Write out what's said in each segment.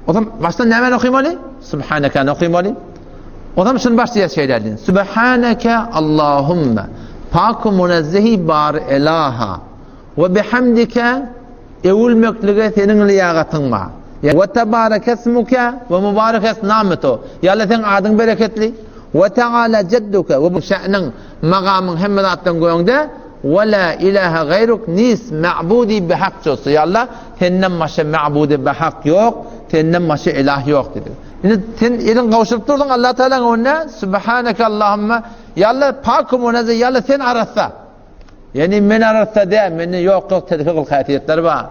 Ozam başdan nämäni okymaly? Subhanekany okymaly. Ozam şuny başlaýar şeýle diýen. Subhaneke Allahumma. Pak munezzehi bar elaha. We bihamdike öwülmeklige seniň liýagatyň bar. We tebarekesmuke we mubarekes nameto. Ýa seň adyň bereketli. We taala jedduke we bu şäniň magamyň hemme zatdan göňde. We la ilaha gaýruk nis ma'budi bihak josy. Ýa Allah senden başga ma'budi bihak ýok, senden başga ilah ýok diýdi. Indi sen eliň gowşuryp durdyň Allah Taalaň öňünde Subhaneke Allahumma Ýa Allah pak munezzeh Ýa Allah sen arassa. Ýani men arassa däl, mende ýok-ýok telki gyl häsiýetler bar.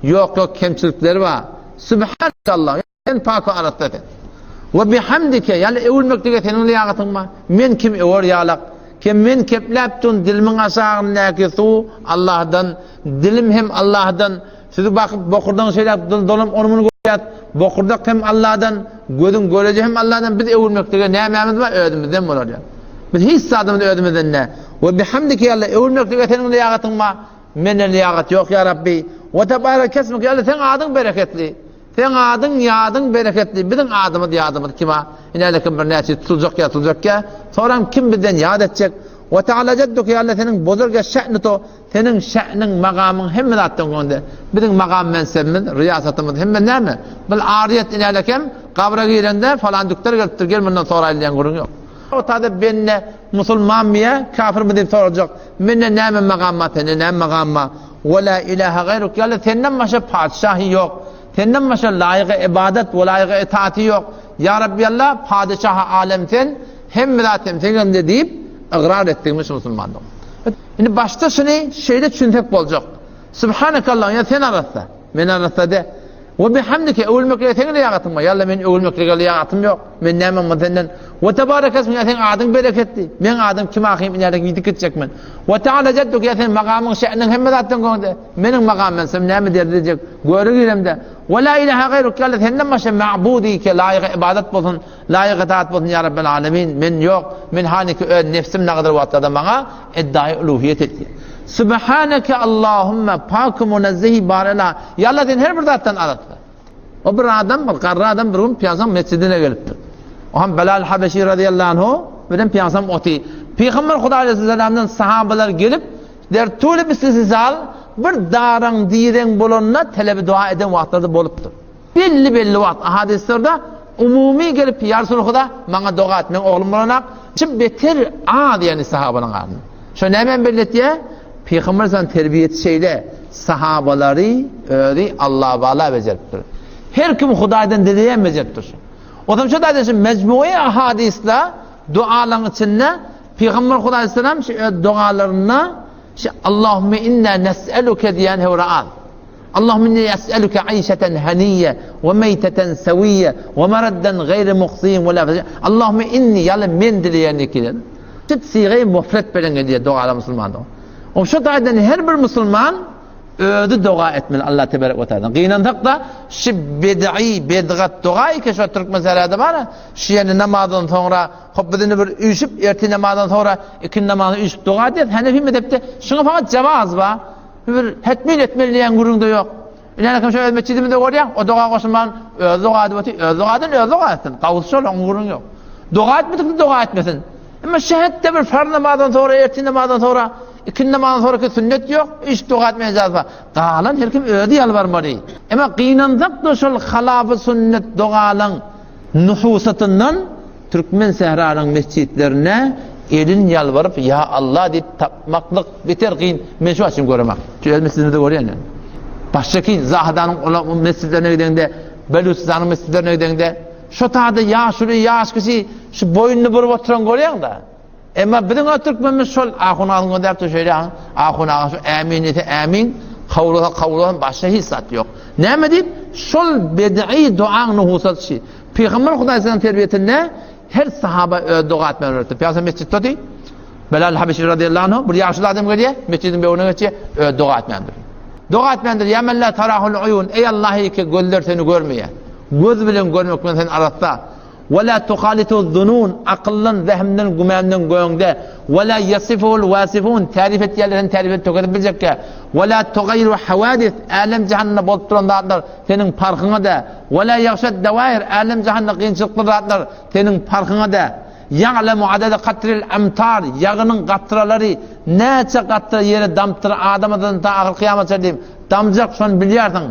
Ýok-ýok kemçilikler bar. Subhaneke Allah sen pak we arassa sen. We bihamdike ýa öwülmeklige seniň liýagatyň bar. Men kim öwer ýalak? Kim men kepläp dun dilimiň aşagyndaky suw Allahdan, dilim hem Allahdan. Sizi bakyp bokurdagyň şeýläk dolam ony muny görýäs. Bokurdak hem Allahdan, gözüň göreji hem Allahdan. Biz öwülmeklige nämämiz bar? Özümizden bolar ýa. Biz hiç zadymyz özümizden däl. We bihamdike ýa öwülmeklige seniň liýagatyň bar. Mende liýagat ýok ýa Rabbi. We tebarekesmik ýa seň adyň bereketli. Seň adyň, ýadyň bereketli, biziň adymyz, ýadymyz kima? Ine kim bir näçe tutuljak ýa tutuljak ýa, soram kim bizden ýat etjek? Wa ta'ala jadduka ýa Allah seniň bozulga şä'ni to, seniň şä'niň, magamyň hemme zatdan öňde. Biziň magam mensebimiz, riýasatymyz hemme näme? Bil aryýet ine kem gabra girende falan dükder gelipdir, gel mundan soraýly diýen gürrüň ýok. O tada bende musulmanmy ýa kafirmi diýip sorajak. Mende näme magam bar, sende näme magam bar? We la ilahe gaýruk, ýaly senden başga patyşahy ýok. Senden başga laýygy ybadat we laýygy itaaty ýok. Ýa Rabbi Alla, patyşahy alem sen, hemme zat hem seň elinde diýip ygrar etdigimiz şu musulmandyr. Indi başda şuny şeýle düşünsek boljak. Subhanekallah, ýa sen arassa, men arassa de. We bihamdike öwülmeklige seň liýagatyň bar. Ýa-da men öwülmeklige liýagatym ýok. Men näme men senden. We tebareke ismik ýa seň adyň bereketli. Meň adym kim ahym inälik ýitip gitjek men. We taala jedduk ýa seň magamyň şäniň hemme zatdan göňde. Meniň magam men sen näme derdi diýjek. Göre giremde. We la ilaha gaýruk ýa senden başga ma'budi ki laýyk ibadat bolsun, laýyk itaat bolsun ýa Rabbel alemin. Men ýok. Men haniki öz nefsim nagadyr wagtlarda maňa iddiaýy uluhiýet etdi. Subhaneke Allahumma pak munezzehi barela. Ýa Allah sen her bir zatdan arassa. O bir adam, bir garry adam bir gün Pygamber mescidine gelipdir. O hem Belal Habeşi radıyallahu anhu bilen Pygamber oty. Pygamber Hudaý aleyhisselamdan sahabalar gelip, der tuli bistizal bir daraň direň bolanda telebi dua eden wagtlary bolupdyr. Belli belli wagt ahadislerde umumy gelip ýa Resul Huda maňa doga et, meň oglum bolanak, çy beter az ýani sahabalaryň arasynda. Şo näme belli etýär? Pygamber sallam terbiýesi şeýle, sahabalary özi Allah bala bejeripdir. Her kim Hudaýdan dileýän bejeripdir. O zaman şo da şu mejmui ahadisde dualaryň içinde Pygamber Hudaý sallam şu öz dualarynda şu Allahümme inna nes'eluke diýen hewra az. Allahümme inni es'eluke aýşeten haniyye we meýteten sewiyye we maraddan gaýry muhzin we la Allahümme inni ýaly men dileýän diýip Tüt sigy mufret bilen gelýär dogada musulman doga. O şu taýdan her bir musulman özi doga etmeli Allah tebarek we taala. Gynansak da şu bid'i, bidgat doga ki şu türkmen sarada bar. Şu ýene namazdan soňra hop bizini bir üýşüp ertir namazdan soňra ikindi namazyny üýşüp doga edýär. Hanefi mezhepde şuňa fakat jawaz bar. Bir hetmin etmeli diýen gürrüň-de ýok. Ine kim şu öz metjidimizde görýäň, o doga goşulman öz doga edip otyr, öz doga eden öz doga etsin. Gawusy şol, oň gürrüňi ýok. Doga etmedik doga etmesin. Emma şähetde bir farz namazdan soňra, ertir namazdan soňra, ikindi namazdan soňraky sünnet ýok, iş doga etmeye ijazat bar. Galan her kim özi ýalbarmaly. Emma gynansak-da şol halafy sünnet dogalaň nuhusatyndan Türkmen sähranyň mesjitlerinde elin ýalbaryp ýa Allah diýip tapmaklyk beter kyn. Men şu açyn göremak. Şu öz mesjidimizde görýän men. Başga kyn Zahydanyň ola mesjitlerine gideňde, Belüçistanyň mesjitlerine gideňde şo taýda ýaşuly, ýaş kişi şu boýnuny burup oturan görýäň-de. Emma biziň o türkmenimiz şol ahun agzyny göndärip dur şeýle ahun aga şu ämin diýse ämin, kabul bolsa kabul bolsun başga hiç zat ýok. Näme diýip şol bid'i duaň nuhusat şi. Pygamber Hudaýyň terbiýesinde her sahaba öz doga etmegi öwretdi. Pygamber mesjitde di. Belal Habeşi radıyallahu anh bir ýaşuly adam gelýär, mesjidiň böwrüne geçýär, öz doga etmändir. Doga etmändir. Ýa men la tarahul uyun. Ey Allah ki gözler seni görmeýär. Göz bilen görmek bilen sen arassa. We la tuhalitu zunun, akyldan, zehimden, gümenden göňde. We la yasifuhul wasifun, tarif etýärler seni tarif edip tökezip biljekkä. We la tugayyiru hawadis, älem jahanda bolup duran zatlar seniň parhyňa dä. We la ýagşat dawair, älem jahanda kynçylykly zatlar seniň parhyňa dä. Ýa'lemu adada katril amtar, ýagynyň gatralary näçe gatra ýere damypdyr adam atadan ta ahyr kyýamata çenli damjak şony bilýärsiň.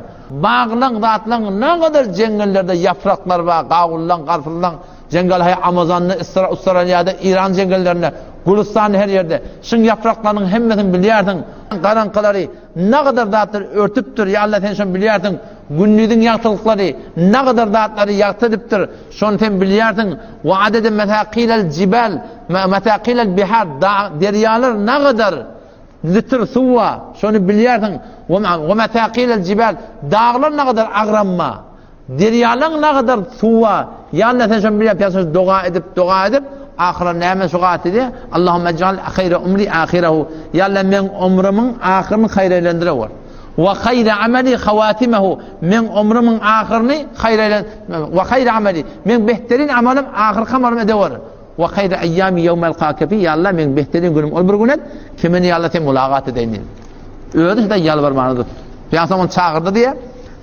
Baglaň zatlaň nagadar jeňňellerde ýapraklar bar, gawunlaň, garpyzlaň, jeňňel haý Amazonda, Ustraliýada, Iran jeňňellerinde, Gülüstanda her ýerde. Şuň ýapraklarynyň hemmesini bilýärsiň. Garaňkylary nagadar zatlar örtüpdir, ýa Allah sen şony bilýärsiň. Gündiziň ýagtylyklary nagadar zatlary ýagty edipdir, şony sen bilýärsiň. Wa adede mesakilel jibal, mesakilel bihar, derýalar nagadar Litr suw bar, şony bilýärsiň. Wa mesakilel jibal, daglar nagadar agram bar. Derýalaň nagadar suw bar. Ýa Allah sen şony bilýärsiň. Pygamber doga edip, doga edip, ahyra näme şu gaty diýýär? Allahumma ij'al haýra umri ahyrahu. Ýa Allah meň ömrümiň ahyryny haýra eýlendirewer. Wa haýra amali hawatimahu. Meň ömrümiň ahyryny haýra eýlen wa haýra amali. Meň behterin amalym ahyrky amalym edewer. Wa haýra eýýami ýewme elkake fi, Ýa Allah, meň behterin günüm ol bir gün et, ki meni Ýa Allah sen mulagat edeýin diýdi. Özi şeýle ýalbarmany tutdy. Pygamber ony çagyrdy diýýär.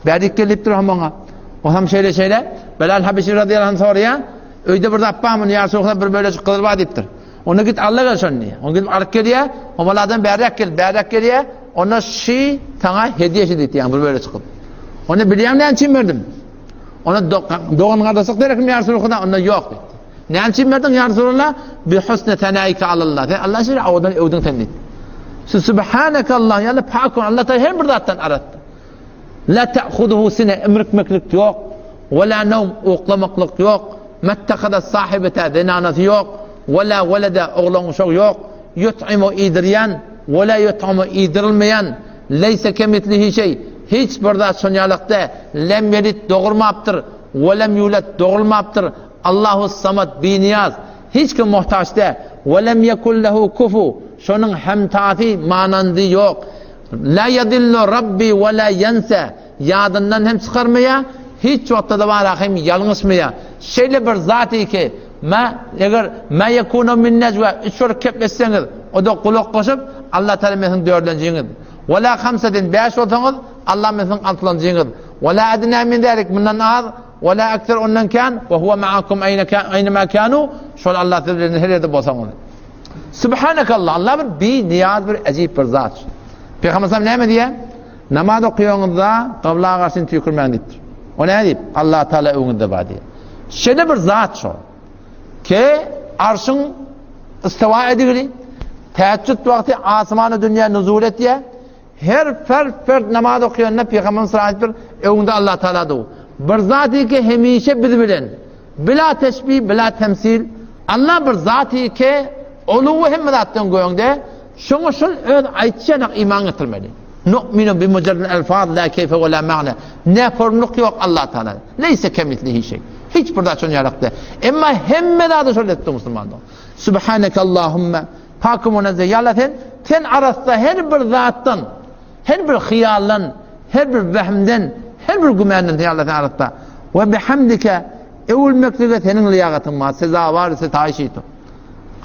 Bärik gel diýipdir hem oňa. O hem şeýle şeýle. Belal Habeşi radiyallahu anh soraýar. Öýde bir zat barmy? Ýa Resulallah bir bölejik gyzyl bar diýipdir. Onda git al gel şony diýýär. Ony gidip alyp gelýär. O adam bärik gel, bärik gelýär. Onda şi saňa hediýe şi diýipdir, ýagny bir bölejik gyzyl. Onda bilýäň näme üçin berdim? Onda dogan gardaşlyk derekim ýa Resulallah? Onda ýok diýdi. Näme üçin berdiň ýa Resulallah? Bi husni senaika alallah. Sen Allah şeýle owadan öwdüň sen diýdi. Subhanakallah, ýa pak ol Allah Taala her bir zatdan arassa. La ta'khuduhu sine imrikmeklik ýok. We la nawm uklamaklyk ýok. Mattakhada sahibata zenanasy ýok. We la walada oglan uşagy ýok. Yut'imu iýdirýän, we la yut'amu iýdirilmeýän. Leýse kemitlihi şeý. Hiç bir zat şon ýalakda lem ýelid dogurmapdyr, we lem ýulad dogulmapdyr. Allahus Samad, Binyýaz, hiç kime muhtaç däl. We lem ýekun lehu kufu, şonuň hemtasy, manandy ýok. La ýadillu Rabbi we la ýense, ýadyndan hem çykarmaýar, hiç wagtda-da bara hem ýalňyşmaýar. Şeýle bir zat ki, ma, eger ma ýekunu min nejwa, üç bolup gepleşseňiz, o-da gulak goşup, Allah Taala men siziň dördünjiňiz. We la hamsatin, bäş bolsaňyz, Allah men siziň altynjyňyz. We la adna min zalik, mundan az, We la ekser ondan kän, we huwe ma'akum eýne ma kanu, şol Allah siz bilen her ýerde bolsaňyz. Subhanekallah, Allah bir bi niýaz bir ejip bir zat. Peygamber sallam näme diýýär? Namaz okaýanyňyzda gybla garşy tüýkürmäň diýipdir. O näme diýip? Allah Taala öňüňizde bar diýýär. Şeýle bir zat şol. Ke arşyň istiwa edigini, täheccüd wagty asmana dünýä nuzul etýär. Her fert-fert namaz okuyanda Peygamberimiz sallallahu aleyhi ve öňünde Allah Taala dur. Bir zat ki hemişe biz bilen. Bila teşbih, bila temsil. Allah bir zat ki uluwy hemme zatdan göňde. Şoňa şol öz aýtýanyna iman getirmeli. Nu'minu bi mujarradil elfaz la keyfe we la ma'na. Ne formluk ýok Allah Taala. Leyse kemislihi şey. Hiç bir zat şoň ýalakda. Emma hemme zady şol etdi musulmanlar. Subhaneke Allahumma Pak münezzeh ýa Allah sen, sen arassa her bir zatdan, her bir hyýaldan, her bir wehmden, her bir gümenden ýa Allah sen arassa. We bihamdike öwülmeklige seniň lyýagatyň bar, sezawar sitaýşy to.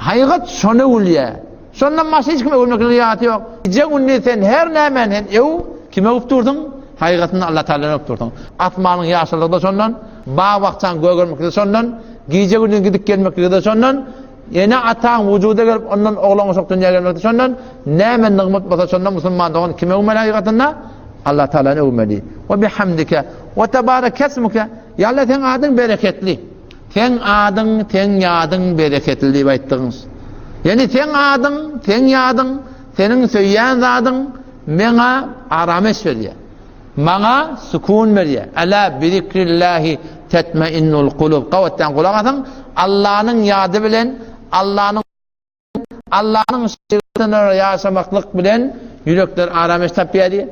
Haýygat şony öwülýär. Şondan başga hiç kim öwülmeklige lyýagaty ýok. Gije gündiz sen her nämäni sen öw, kime öwüp durduň? Haýygatynda Allah Taala öwüp durduň. Asmanyň ýaşyllygy-da şondan, bag-bakjaň gögermekligi şondan, gije-gündiz gidip gelmekligi-de şondan, Ene-ataň wujuda gelip, ondan oglan-uşak dünýä gelmekde şondan näme nygmat bolsa şondan musulman dogan kimi öwmeli hakykatynda? Allah Taalany öwmeli. We bihamdike we tebarekesmuke. Ýa Allah seň adyň bereketli. Seň adyň, seň ýadyň bereketli diýip aýtdygyňyz. Ýani seň adyň, seň ýadyň, seniň söýýän zadyň meňa arameş berýär. Maňa sukun berýär. Ela bizikrillahi tetmeinnul kulub. Gabatdan gulak asyň. Allanyň ýady bilen, Allanyň Allanyň şerigatynda ýaşamaklyk bilen ýürekler arameş tapýar diýýär.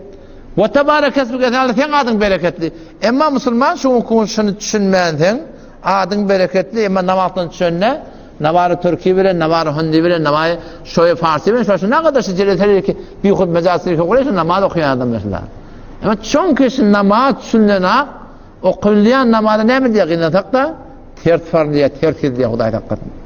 We tebarekesmuke sen seň adyň bereketli. Emma musulman şu şuny düşünmänseň, adyň bereketli, emma namazdan düşende Nawary türki bilen, nawary hindi bilen, nawary şoýa farsy bilen, şoşa ne kadar şu jeleseler ki, bir hut mecaz ki, şu namaz okuýan adamlar şular. Emma çünki şu namaz sünnena okulýan namaza näme diýýär gynansak da? Ters farlaýar, ters gizleýär, Hudaý saklasyn.